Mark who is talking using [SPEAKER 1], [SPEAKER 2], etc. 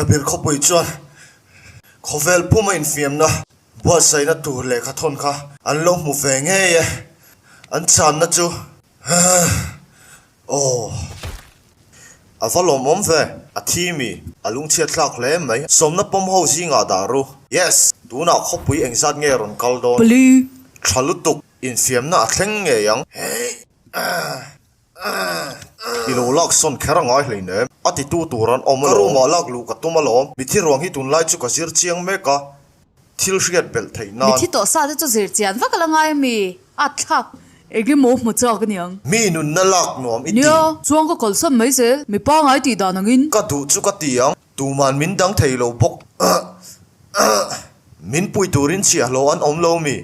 [SPEAKER 1] Tlabir khawpui chuan khawvel puma infiamna buatsaihna tur lehkha thawn kha an lo hmu ve ngei e. An channa chu Aw. A va lawmawm ve, a thi mi, a lungchhiat thlak hle mai. Sawmna pawm ho zingah dah ru. Yes! Tunah khawpui engzat nge rawn kal dawn?
[SPEAKER 2] Pali.
[SPEAKER 1] Tha lutuk, infiamna a thleng ngei ang. I lo lak sawn kher a ngai hleinem. A titu tur an awm alawm. Ka room ah lak luh ka tum alawm. Mithi ruang hi tunlai chu ka zir chiang mek a. Thil hriat belh theih nan.
[SPEAKER 2] Mithi tawh sa te chu zir chian vak a la ngai ami? A thlak. Eng emaw hmu chak a niang.
[SPEAKER 1] Mi nunna lak nuam i ti.
[SPEAKER 2] Nia, chuan ka kalsan mai zel. Mi pangai tih dan angin.
[SPEAKER 1] Ka duh chu ka ti ang. Tuman min dang thei lo bawk. Min pui turin chhiahhlawh an awm lo mi?